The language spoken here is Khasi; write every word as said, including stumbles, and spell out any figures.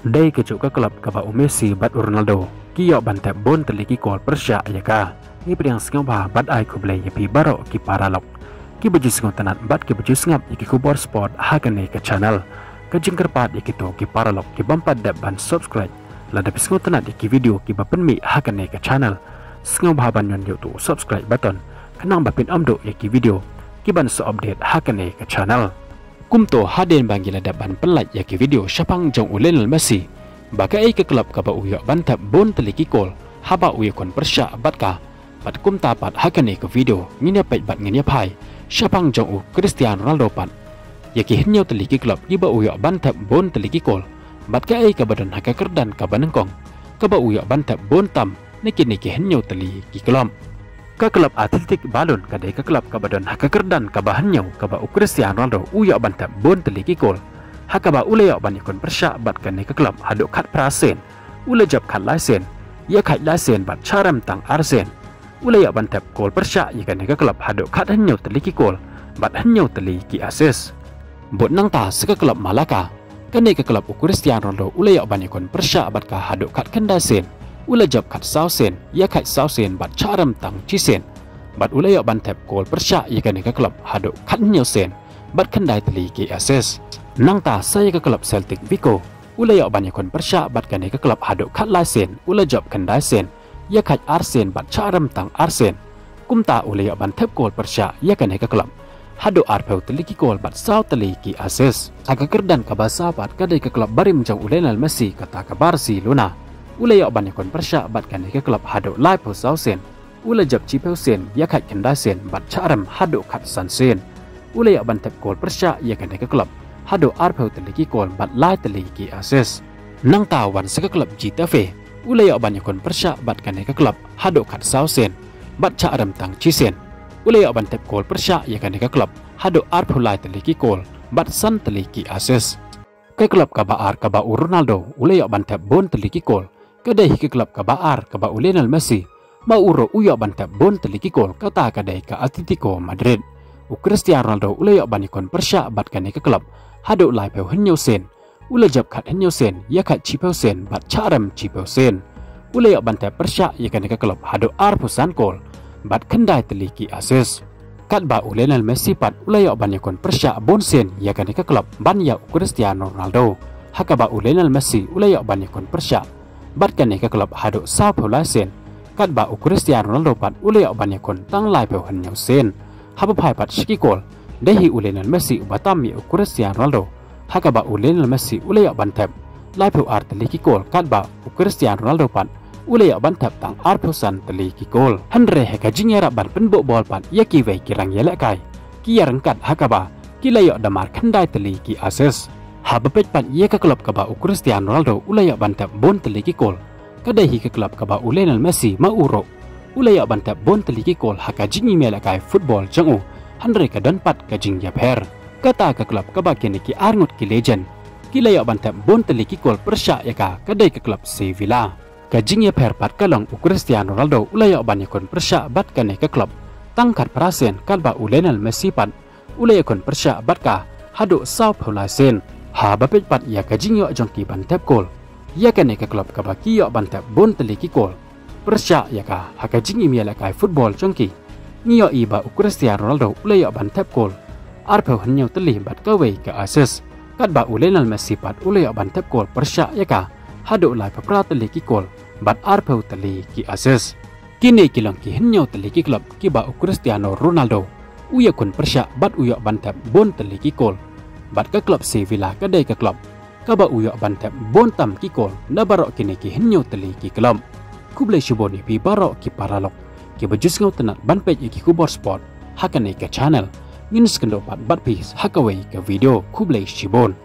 Dei kajuh ka club kaba u Messi bad u Ronaldo ki ïoh ban thep bun tylli ki kol pyrshah ïa ka. Ngi pdiang sngewbha bad ai khublei ïa phi baroh ki paralok kiba ju sngewtynnat bad kiba ju sngap ïa ki khubor sport ha kane ka channel. Ka jingkyrpad ïa kito ki paralok ki bym pat dep ban subscribe, lada phi sngewtynnat ïa ki video kiba pynmih ha kane ka channel, sngewbha ban ñion ïa uto u subscribe button, khnang ba phin ym duh ïa ki video kiban sa update ha kane ka channel. Kumto hadien ba ngi la dep ban pynlait ïa ki video shaphang jong u Lionel Messi, ba kaei ka club kaba u ïoh ban thep bun tylli ki kol haba u ïakhun pyrshah bad ka, bad kumta pat ha kane ka video ngin ïa peit bad ngin ïa phai shaphang jong u Cristiano Ronaldo pat, ïa ki hynñiew tylli ki club kiba u ïoh ban thep bun tylli ki kol, bad kaei kaba don ha ka kyrdan kaba nyngkong kaba u ïoh ban thep bun tam na kine ki hynñiew tylli ki club. Ka club Athletic Balun ka dei ka club kaba don ha ka kyrdan kaba hynñiew kaba u Cristiano Ronaldo u ïoh ban thep bun tylli ki kol, ha kaba u la ïoh ban ïakhun pyrshah bad kane ka club haduh khatphra sien, u la jop khatlai sien, ïakhait lai sien bad shah rem tang ar sien. U la ïoh ban thep kol pyrshah ïa kane ka club haduh khathynñiew tylli ki kol bad hynñiew tylli ki assist. Bad nangta sa ka club Malaga, kane ka club u Cristiano Ronaldo u la ïoh ban ïakhun pyrshah bad ka haduh khatkhyndai sien, u la jop khatsaw sien, ïakhait saw sien bad shah rem tang shi sien. Bad u la ïoh ban thep kol pyrshah ïa kane ka club haduh khathynñiew sien bad khyndai tylli ki assist. Nangta sa ïa ka club Celtic Vigo, u la ïoh ban ïakhun pyrshah bad kane ka club haduh khatlai sien, u la jop khyndai sien, ïakhait ar sien bad shah rem tang ar sien. Kumta u la ïoh ban thep kol pyrshah ïa kane ka club haduh arphew tylli ki kol bad saw tylli ki assist. Ha ka kyrdan kaba saw pat ka dei ka club barim jong u Lionel Messi, kata ka Barcelona. U la ïoh ban ïakhun pyrshah bad kane ka club haduh laiphew saw sien, u la jop shiphew sien, ïakhait khyndai sien bad shah rem haduh khatsan sien. U la ïoh ban thep kol pyrshah ïa kane ka club haduh arphew tylli ki kol bad lai tylli ki assist. Nangta wan sa ka club Getafe, u la ïoh ban ïakhun pyrshah bad kane ka club haduh khatsaw sien bad shah rem tang shi sien. U la ïoh ban thep kol pyrshah ïa kane ka club haduh arphew lai tylli ki kol bad san tylli ki assist. Ka club kaba ar kaba u Ronaldo u la ïoh ban thep bun tylli ki kol ka dei hi ka club kaba ar kaba u Lionel Messi, ma u ruh u ïoh ban thep bun tylli ki kol, kata ka dei ka Atletico Madrid. U Cristiano Ronaldo u la ïoh ban ïakhun pyrshah bad kane ka club haduh laiphew hynñiew sien, u la jop khathynñiew sien, ïakhait shiphew sien bad shah rem shiphew sien. U la ïoh ban thep pyrshah ïa kane ka club haduh arphew san kol bad khyndai tylli ki assist. Katba u Lionel Messi pat u la ïoh ban ïakhun pyrshah bun sien ïa kane ka club ban ïa u Cristiano Ronaldo, ha kaba u Lionel Messi u la ïoh ban ïakhun pyrshah bad kane ka club haduh sawphew lai sien, katba u Cristiano Ronaldo pat u la ïoh ban ïakhun tang laiphew hynñiew sien. Haba phai pat sha ki kol, dei hi u Lionel Messi uba tam ïa u Cristiano Ronaldo, ha kaba u Lionel Messi u la ïoh ban thep laiphew ar tylli ki kol, katba u Cristiano Ronaldo pat u la ïoh ban thep tang arphew san tylli ki kol. Hynrei ha ka jingïarap ban pynbuh bol pat ïa kiwei ki rangïalehkai, ki ïaryngkat ha kaba ki la ïoh da mar khyndai tylli ki assist. Haba peit pat ïa ka club kaba u Cristiano Ronaldo u la ïoh ban thep bun tylli ki kol, ka dei hi ka club kaba u Lionel Messi ma u ruh u la ïoh ban thep bun tylli ki kol ha ka jingïalehkai football jong u, hynrei ka don pat ka jingïapher. Kata ka club kaba kine ki arngut ki legend ki la ïoh ban thep bun tylli ki kol pyrshah ïa ka, ka dei ka club Sevilla. Ka jingïapher pat ka long u Cristiano Ronaldo u la ïoh ban ïakhun pyrshah bad kane ka club tang khatphra sien, katba u Lionel Messi pat u la ïakhun pyrshah bad ka haduh sawphew lai sien. Haba peit pat ïa ka jingïoh jong ki ban thep kol ïa kane ka club kaba ki ïoh ban thep bun tylli ki kol pyrshah ïa ka ha ka jingïalehkai football jong ki, ngi ïohi ba u Cristiano Ronaldo u la ïoh ban thep kol arphew hynñiew tylli bad kawei ka assist, katba u Lionel Messi pat u la ïoh ban thep kol pyrshah ïa ka haduh laiphew phra tylli ki kol bad arphew tylli ki assist. Kine ki long ki hynñiew tylli ki club kiba u Cristiano Ronaldo u ïakhun pyrshah bad u ïoh ban thep bun tylli ki kol. Bad ka club Sevilla ka dei ka club kaba u ïoh ban thep bun tam ki kol na baroh kine ki hynñiew tylli ki club. Khublei shibun ïa phi baroh ki paralok kiba ju sngewtynnat ban peit ïa ki khubor sport ha kane ka channel. Ngin sa ïakynduh pat bad phi ha kawei ka video. Khublei shibun.